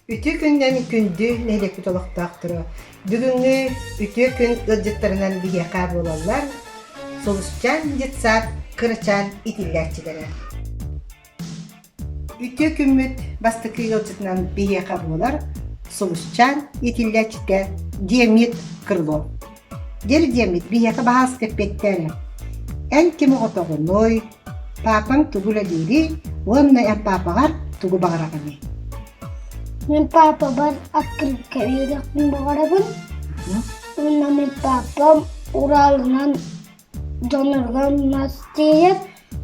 Үтүө күнүнэн күндү нэһилиэкпит олохтоохторо! Бүгүҥҥү үтүө күн ыалдьыттарынан биһиэхэ буолаллар Сулусчаан детсад кырачаан иитиллээччилэрэ. Үтүө күммүт бастакы ыалдьытынан биһиэхэ буолар Сулусчаан иитиллээччитэ Диамид Крылов. Дьэр диэммит биһиэхэ баһааска эппиэттээрэ. Эн ким оҕотоҕунуй, паапаҥ тугу үлэлиирий уонна эн паапаҕар тугу баҕараҕыный? Мин паапабар открытка биэриэхпин баҕарабын. Уонна мин паапам Уралынан дьоннорго мас тиэйэр,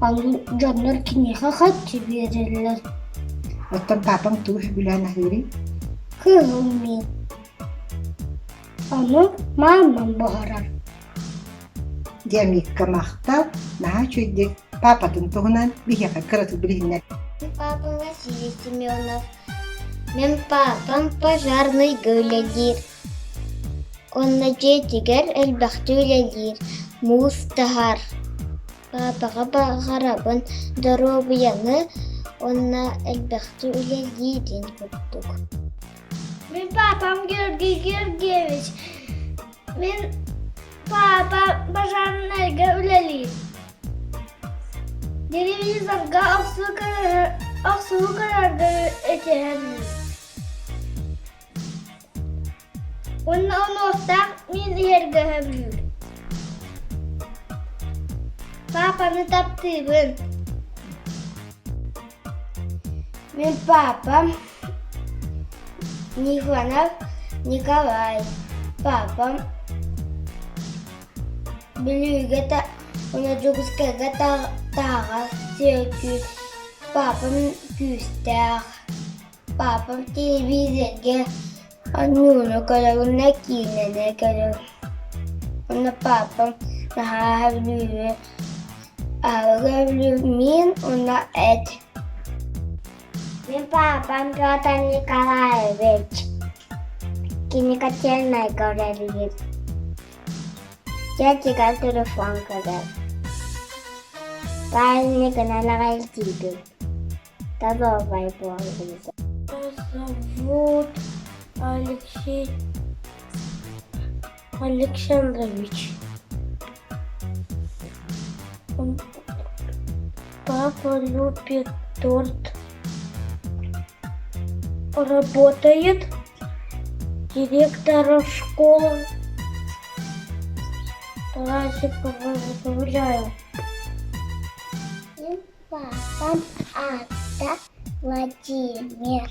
аны дьоннор киниэхэ харчы биэрэллэр. Оттон паапаҥ тугу сөбүлээн аһыырый? Кыһыл миин. Ону маамам буһарар. Диамикка махтал, наһаа үчүгэйдик паапатын туһунан биһиэхэ кыратык билиһиннэр. Папам Василий Семенов. Мин паапам пожарныйга үлэлиир. Онно дьиэтигэр элбэхтик үлэлиир, муус таһар. Паапаҕа баҕарабын доруобуйаны уонна элбэхтик үлэлиирин курдук. Мин папам Георгий Георгиевич. Мин папа пожарнайга үлэлиир. Телевизорга охсуу көрөргө этиһэллэр. Уонна онуохтаах мин иһэргэ сөбүлүүр. Папаны таптыыбын. Мин папам Нифонов Николай. Папам Бүлүүгэ уонна Дьокуускайга таһаҕас сүөкүүр. Папам күүстээх. Папам телевизорга Анньыыны көрөр уонна киинэни көрөр. Уонна папам наһаа сөбүлүүр аһылыгы сөбүлүүр миин уонна эт. Мин папам Петр Николаевич. Кини котельнайга үлэлиир. Дьиэтигэр телефон көрөр. Празднигынан аҕай илтиибин. Здоровай буоллун. Зовут Алексей Александрович. Папа любит торт. Работает директором школы. Праздник поздравляю. Папам аата Владимир.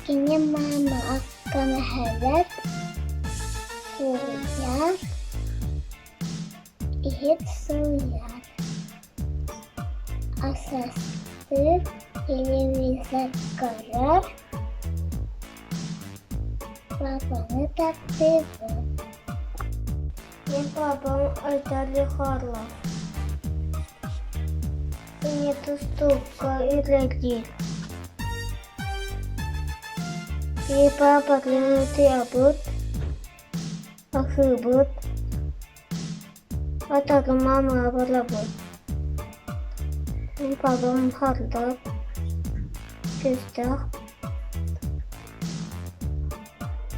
Кини маамаҕа көмөһөлөр, сууйар, иһит сууйар, ас астыыр, телевизор көрөр, папаны таптыыбын. Мин папам Виталий Харлов. Кини тустуукка үлэлиир. Кини папатын утуйабыт, аһыыбыт, атаҕым маамаҕа барабыт. Мин папам Харлов, күүстээх.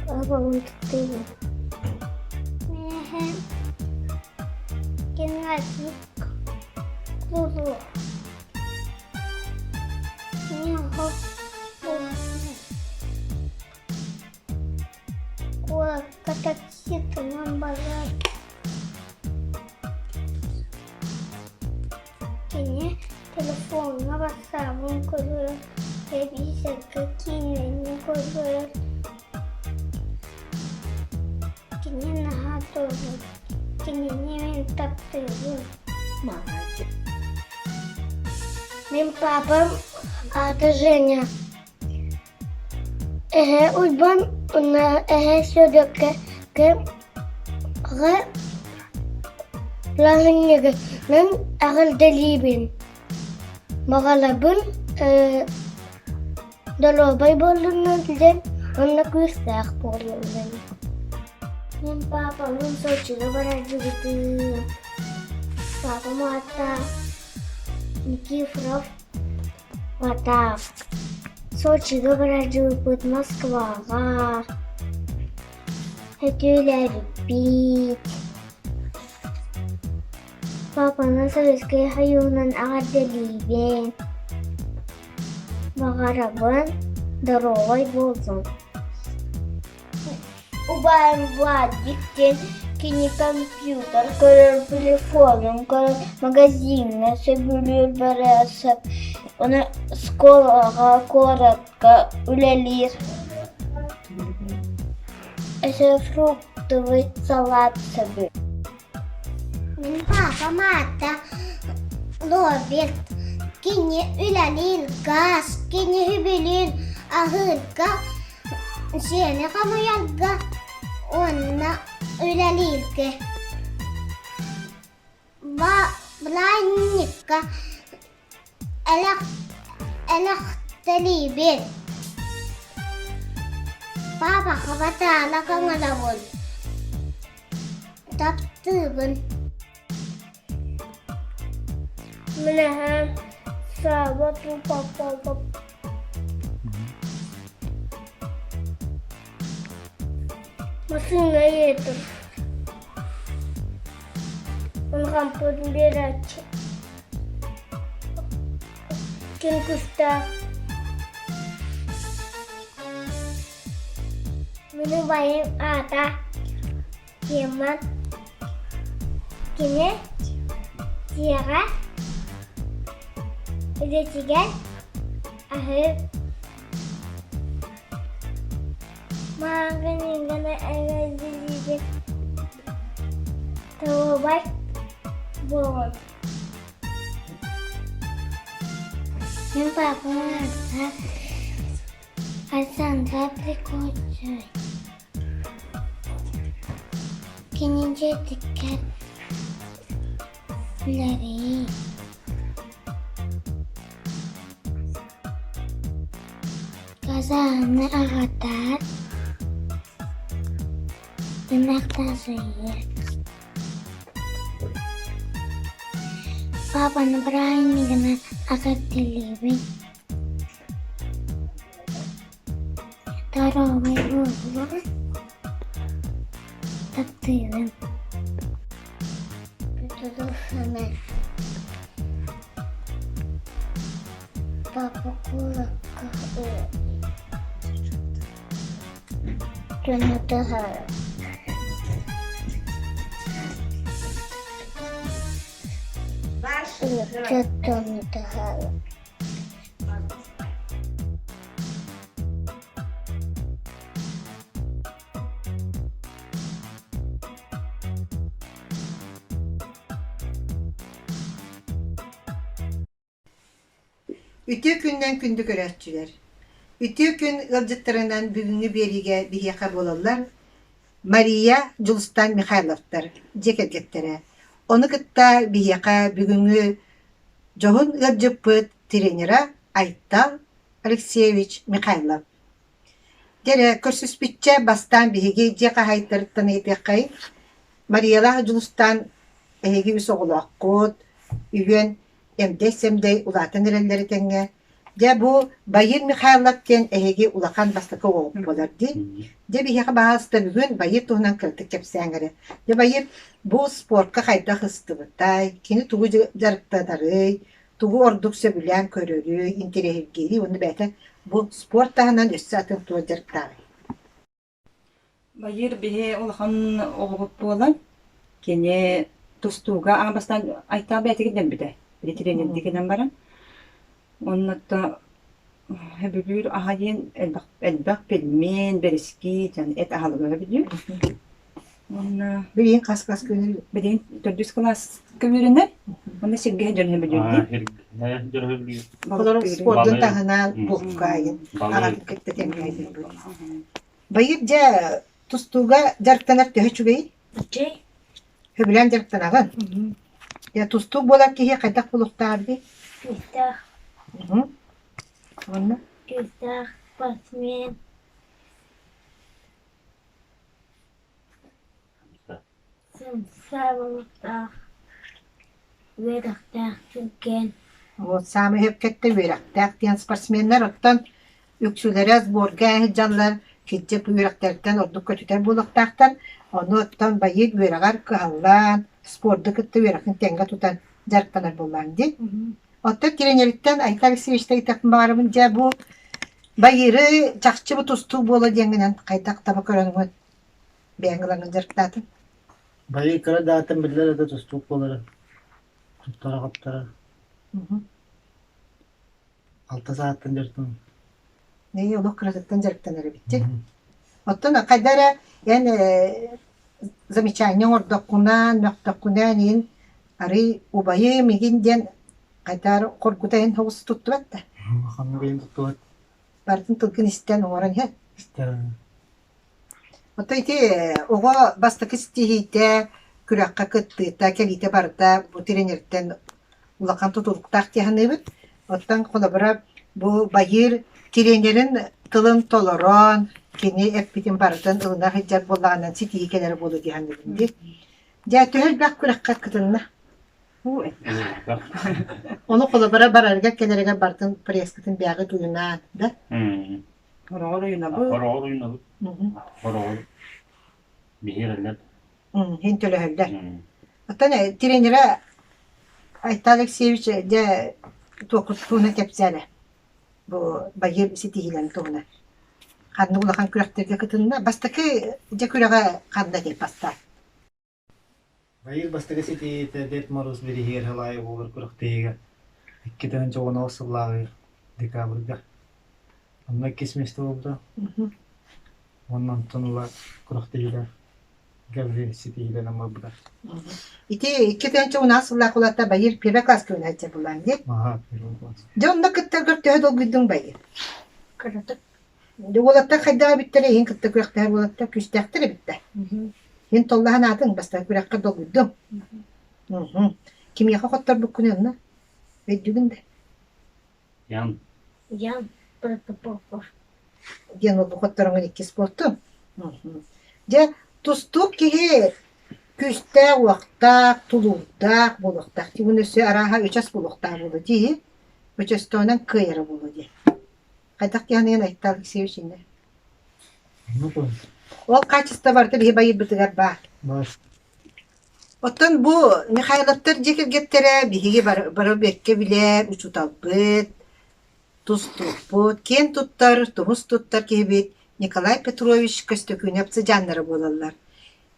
Папабын таптыыбын. Миэхэ Геннадий Кузов. Куоракка такситынан барар. Кини телефоҥҥа бассаабын көрөр, телевизорга киинэни көрөр. Кини наһаа туругун, кинини мин таптыыбын. Мин папам аата Женя. Эһээ Уйбаан уонна эһээ Сүөдэркэ аҕа бырааһынньыгынан эҕэрдэлиибин. Баҕарабын доруобай буоллуннар диэн уонна күүстээх буоллуннар. Мин папабын Сочига барардыбытым. Папам аата Никифоров Потап. Сочига барардьыбыппыт Москваҕа сөтүөлээбиппит. Папаны Советскай Союһунан эҕэрдэлиибин. Баҕарабын доруобай буоллун. Убайым Владик диэн кини компьютер көрөр, телефонун көрөр, магазиҥҥа сөбүлүүр барыасап, ону школаҕа, куоракка үлэлиир. Өссө фруктовый салат сөбү. Мин папам аата Роберт. Кини үлэлиир гаас, кини үбүлүүр аһыырга, дьиэни хомуйарга уонна үлэлииргэ. Бырааһынньыкка элэхтэлиибин. Папа хабатаана хаҥалабын. Таптыыбын. Мин Сааба папа Массыына едет. Он хампыт биэрээччи. Ким кустаах? Мин убайым аата Тимон. Кини дьиэҕэ үлэтигэр аһыыр Мааҕыныгына эҕэрдэлиибин Толубай буолун Мин папам аата Александра Прикольцева Кини дьиэтигэр үлэлиир Казааны аҕатар, ынах тасыйар. Папаны бырааһынньыгынан эҕэрдэлиибин. Доруобай буоллун, таптыыбын. Папа куоракка дьону таһаарар. Дьону таһаарар. Үтүө күнүнэн күндү көрөөччүлэр! Үтүө күн ыалдьыттарынан бүгүҥҥү биэриигэ биһиэхэ буолаллар Мария Дьулустаан Михайловтар дьиэ кэргэттэрэ. Ону кытта биһиэхэ бүгүҥҥү дьоһун ыалдьыппыт тренера Айтал Алексеевич Михайлов. Дьэ эрэ, көрсүспүччэ бастаан биһиги дьиэ хаһаайыттарыттан ыйытыаххайыҥ. Мариялаах Дьулустаан эһиги үс оҕолооххут, үһүөн эмдэй-сэмдэй улаатан эрэллэрэ тэҥҥэ. Дьэ, бу Байыр Михайлов диэн эһиги улахан бастакы оҕоҕут буолар дии. Дьэ, биһиэхэ баҕаста бүгүн Байыр туһунан кыратык кэпсээҥ эрэ. Дьэ, Байыр бу спорка хайдах ыстыбытай, кини тугу дьарыктанарый, тугу ордук сөбүлээн көрөрүй, интэриэһиргиирий уонна бэйэтэ бу спорт таһынан өссө атын туох дьарыктааҕый? Байыр биһи улахан оҕобут буолан, кини тустууга аан бастаан Айтаал бэйэтигэр дэммитэ. Били тренердии гынан баран. Оннуттан сөбүлүүр аһа диэн элбэх, элбэх пельмень, бэрэски, дьон эт аһылыга сөбүлүүр. Уонна Билигин хас хас күнүн билигин төрдүс кылааска үөрэнэр. Уонна сиргэ дьон сөбүлүүр дии. Олору спордун таһынан булкаайын, аҕатын кытта тэҥҥэ Байыр дьэ тустууга дьарыктанар төһө үчүгэй? Үчүгэй. Сөбүлээн дьарыктанаҕын? Дьэ тустуук буолар киһи хайдах булуохтааҕый? Күүстээх. Уонна? Күүстээх спортсмен. Сымса булуохтаах, үөрэхтээх түргэн. Вот саамай сөпкө үөрэхтээх диэн спортсменнар оттон Үксүлэрэ сборга сылдьаллар, кырдьык үөрэхтэриттэн ордук көтүтэр буолуохтаахтар. Ону оттон байыыр үөрэҕэр кыһаллан, спорду кытта үөрэхин тэҥҥэ тутан дьарыктанар буоллаҕыҥ дии. Оттон тренериттэн Айта Алексеевичтан ыйытыахпын баҕарабын, дьэ бу байыыры чахчы бу тустуу буола диэҥҥинэн хайдах таба көрөҥҥүн бэйэҥ ылаҥҥын дьарыктаатыҥ? Байыыр кыра даатын биллэр да тустуук буолара. Туттара-хаптара. Алта сааттан дьарыктанар. Ээ, олох кыратыттан дьарыктанар эбиттик. Оттон хайда эрэ эн замечание оҥордоххуна, мөхтөххүнэ иһин арый убайым игин диэн хайдаар хоргута иһин соҕус туттубат да? Ханнык иһин туттубат. Барытын тылгын истэн оҥорон иһэн. Истэн. Оттон ити оҕо бастакы ситиһиитэ, күрэххэ кыттыыта, кэлиитэ барыта бу тренертэн улахан тутулуктаах дии саныыбыт. Оттон холобура бу Байыыр тренерин тылын толорон, кини эппитин барытын ылына сылдьар буоллаҕынан ситиһии кэлэрэ буолуо дии саныыбын дии. Дьэ, төһө элбэх күрэххэ кытынна? Ону холобура барарыгар кэлэригэр барытын пресскытын бэйэҕит уйунаан да? Хороҕор уйунабыт. Хороҕор уйунабыт. Хороҕор биһиэрэллэр. Иһин төлөһөллөр. Оттон тренерэ Айтал Алексеевич дьэ туоххут туһунан кэпсээнэ бу байыыр ситиһиилэрин туһунан. Ханнык улахан күрэхтэргэ кытынна? Бастакы дьэ күрэҕэ ханна этэй бастаан? Байыыр бастакы ситиһиитэ Дед Мороз бирииһигэр Халаайы буолар күрэхтэһиигэ 2016 сыллааҕы декабрьга. Онно иккис миэстэ буолбута. Уонна онтон ыла күрэхтэһиилэр Гаврил ситиһиилэнэн барбыта. Ити 2016 сыллаах улаатта Байыр первый класска үөрэнээччи буоллаҕыҥ дии? Аһа, первый класс. Дьэ онно кыттаргар төһө долгуйдуҥ Байыр? Кыратык. Уолаттар хайдах эбиттэрэ иһин кытта күрэхтэһэр уолаттар күүстээхтэр эбит да. Иһин толлоһон аатыҥ бастакы күрэххэ долгуйдум. Кимиэхэ хотторбуккун онно? Өйдүүгүн да? Ян. Ян Протопопов. Диэн уолбу хоттороҥҥун иккис буолтум. Дьэ, тустуук киһи күүстээх-уохтаах, тулуурдаах буолуохтаах. Уонна өссө арааһа өчөс буолуохтаах буолуо дии. Өчөстөөнөн кыайара буолуо дии. Хайдах диэн Айтал Алексеевич иннэ? Ол качество барыта биһи байырбытыгар баар. Баар. Оттон бу Михайловтар дьиэ кэргэттэрэ биһиги бары бэркэ билэр учууталбыт, тустуукпут, киэн туттар, тумус туттар киһибит Николай Петрович Көстөкүүнэп сыдьааннара буолаллар.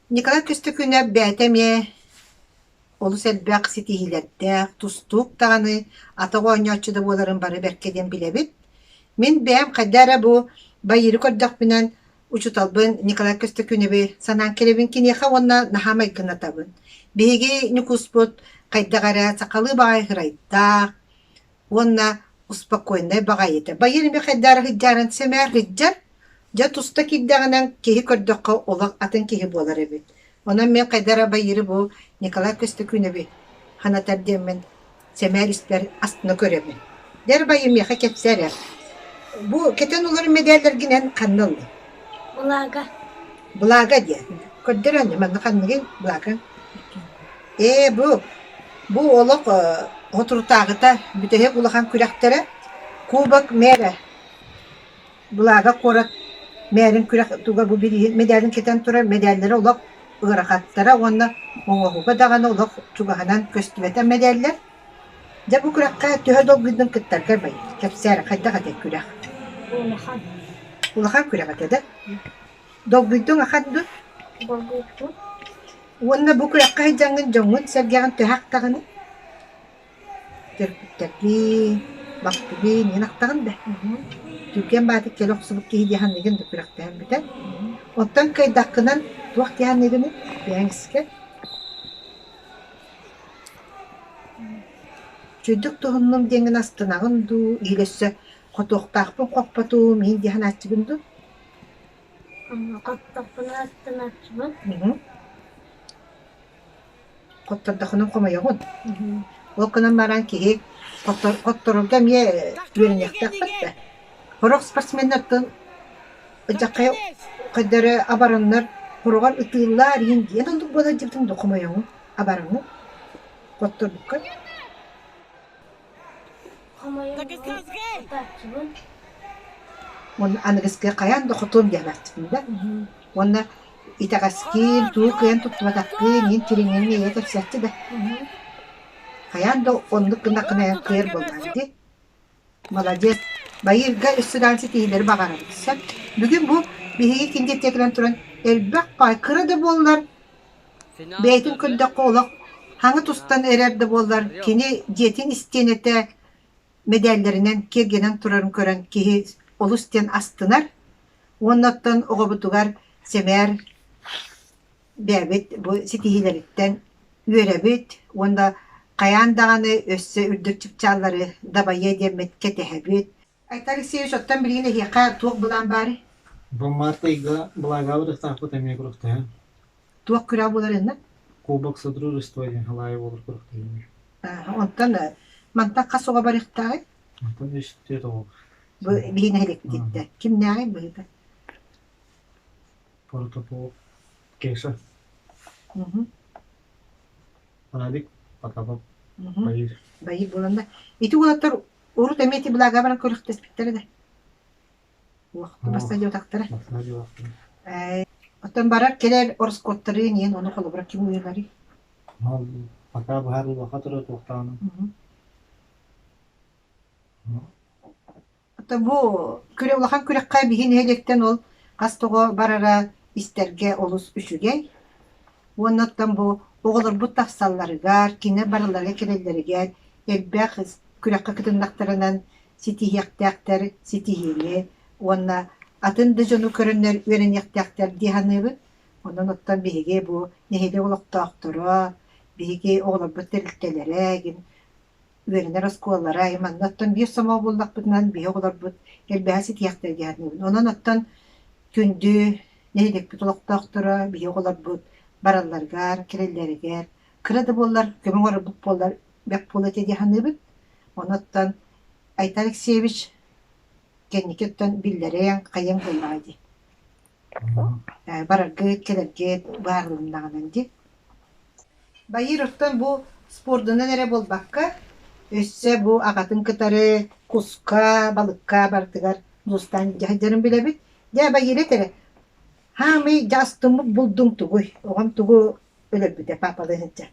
Николай Көстөкүүнэп бэйэтэ эмиэ Олус элбэх ситиһиилэрдээх, тустуук даҕаны, атах оонньооччу да буоларын бары бэркэ диэн билэбит. Мин бэйэм хайда эрэ бу Байыыры көрдөхпүнэн учууталбын Николай Көстөкүүнэби санаан кэлэбин киниэхэ уонна наһаа майгынатабын. Биһиги Ньукууспут хайдах эрэ сахалыы баҕайы ырайдаах уонна успокойнай баҕайыта. Байыыр эмиэ хайдах эрэ сылдьарын сэмээр сылдьар, Дьэ туста киирдэҕинэн киһи көрдөххө олох атын киһи буолар эбит. Онон мин хайда эрэ байыыры бу Николай Көстөкүүнэби санатар диэммин сэмээр испэр астына көрөбүн. Дэр байы миэхэ кэпсээ эрэ. Бу кэтэн олорор мэдээллэргин эн ханна ыллыҥ? Благо. Благо диэн. Көрдөр аны манна ханныгый благо? Ээ бу бу олох соторутааҕыта бүтэһик улахан күрэхтэрэ Кубок мэра Благо куорат мээрин күрэх туга бу бирииһин мэдээлин кэтэн турар мэдээллэрэ олох ыарахаттара уонна оҥоһуга даҕаны олох чугаһынан көстүбэтэ мэдээллэр. Дьэ бу күрэххэ төһө долгуйдун кыттаргар бай, кэпсээр хайдах этэй күрэх? Улахан. Улахан күрэх этэ да? Долгуйдуҥ ахан дуу? Долгуйдум. Уонна бу күрэххэ сылдьаҥҥын дьоҥҥун-сэргэҕин төһө ахтаҕыный? Төрөппүттэрбин, балтыбын иһин ахтаҕын да? Түргэн баатык кэлэ охсубут киһи дии саныыгын да күрэхтэһэн бүтэн. Оттон кыайдаххынан туох дии саныыгыный? Бэйэҥ искэр. Үчүгэйдик туһуннум диэҥҥин астынаҕын дуу, или өссө хотуохтаахпын хоппотум иһин дии санааччыгын дуу? Хоттохпуна астынааччыбын. Хоттордоххуна хомойоҕун. Ол гынан баран киһи хотторорго эмиэ үөрэниэхтээхпит да. Сорох спортсменнартан дьаххай хайдары абараннар хороҕор ытыыллаар иһин диэн оннук буола сылдьыбытыҥ да хомойоҕун абараҥҥын хотторбуккун. Хомойон ытааччыбын. Уонна аныгыскы хайаан да хотуом диэбэччитин да. Уонна итэҕэскиин, тугу кыайан туттубатаххын, иин тириҥҥин ийэ кэпсээччи да. Хайаан да оннук гынаххына кыайар буоллаҕыҥ дии. Молодец. Байыырга өссө даҕаны ситиһиилэри баҕарабыт. Сөп. Бүгүн бу биһиги киндиэттиэ кэлэн туран элбэх паай кыра да буоллар бэйэтин көрдөххө олох хаҥа тустан эрэр да буоллар кини дьиэтин истиэнэтэ мэдээллэринэн киэргэнэн турарын көрөн киһи олус диэн астынар уонна оттон оҕобутугар сэмээр бэйэбит бу ситиһиилэриттэн үөрэбит уонна хайаан даҕаны өссө үрдүк чыпчааллары дабайыа диэммит кэтэһэбит. Айта Алексеевич, оттон билигин эһиэхэ туох былаан баарый? Бу март ыйга былаагаабыт ыстааппыт эмиэ күрэхтэһэн. Туох күрэх буолар инна? Кубок Содружества диэн халаайы буолар күрэхтэһиилэр. Онтон мантан хас оҕо барыахтааҕый? Онтон үс түөрт оҕо. Бу биһи нэһилиэкпититтэн. Кимнээҕий быһыыта? Протопоп Кеша. Радик Потапов Баир. Баир буоланна. Ити уолаттар урут эмиэ ити былаагаа баран күрэхтэспиттэрэ да. Уох, бастаан диэбатахтара. Бастаан диэбатахтара. Оттон барар кэлэр ороскуоттары иэн ону холобура ким уйунарый? Пока быһаарыллыбакка турар туохтааҕынан. Ото бу күрэ улахан күрэххэ биһи нэһилиэктэн ол хас тоҕо барара истэргэ олус үчүгэй. Уонна оттон бу оҕолорбут тахсалларыгар, кини барыларга кэлэллэригэр элбэх күрэххэ кытыннахтарынан ситиһиэхтээхтэр ситиһиини уонна атын да дьону көрөннөр үөрэниэхтээхтэр дии саныыбын. Онон оттон биһиги бу нэһилиэк олохтоохторо, биһиги оҕолорбут тэрилтэлэрэ үөрэнэр оскуолалара манна оттон биир сомоҕо буоллахпытынан биһи оҕолорбут элбэҕи ситиэхтэрэ дии саныыбын. Онон оттон күндү нэһилиэкпит олохтоохторо биһи оҕолорбут баралларыгар, кэлэллэригэр кыра да буоллар көмө оҥорорбут буоллар бэрт буолуо этэ дии саныыбын. Онон оттон Айта Алексеевич кэнники оттон биллэриэҥ, хайыаҥ буоллаҕа дии. Бараргыт, кэлэргит быһаарылыннаҕынан дии. Байыыр оттон бу спордунан эрэ буолбакка, өссө бу аҕатын кытары куска, балыкка барытыгар дьулустаан дьаһайдарын билэбит. Дьэ, Байыыр этэрэ, хаамый дьэ астыммыт булдуҥ тугуй? Оҕом тугу өлөрбүтэ паапалыы сылдьар?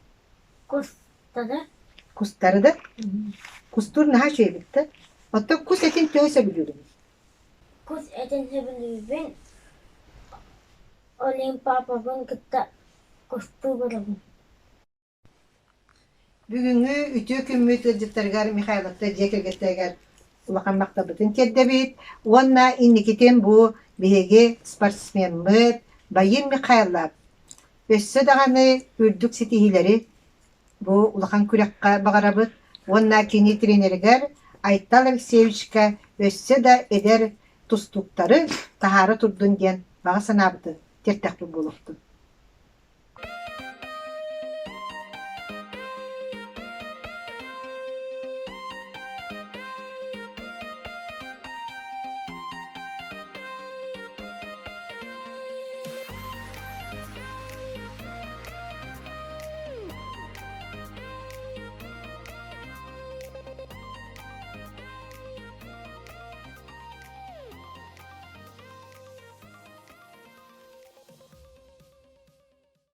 Кустары. Кустары да? Кустуур наһаа үчүгэй эбит да. Оттон кус этин төһө сөбүлүүрүҥ? Кус этин сөбүлүүбүн, ол иһин паапабын кытта кустуу барабын. Бүгүҥҥү үтүө күммүт ыалдьыттарыгар Михайловтар дьиэ кэргэттэригэр улахан махталбытын тиэрдэбит уонна инникитин бу биһиги спортсмеммыт Байым Михайлов өссө даҕаны үрдүк ситиһиилэри Бу улахан күрэххэ баҕарабыт уонна кини тренеригэр Айтал Алексеевичка өссө да эдэр тустууктары таһаара турдун диэн баҕа санаабытын тиэртэхпит буолуохтун.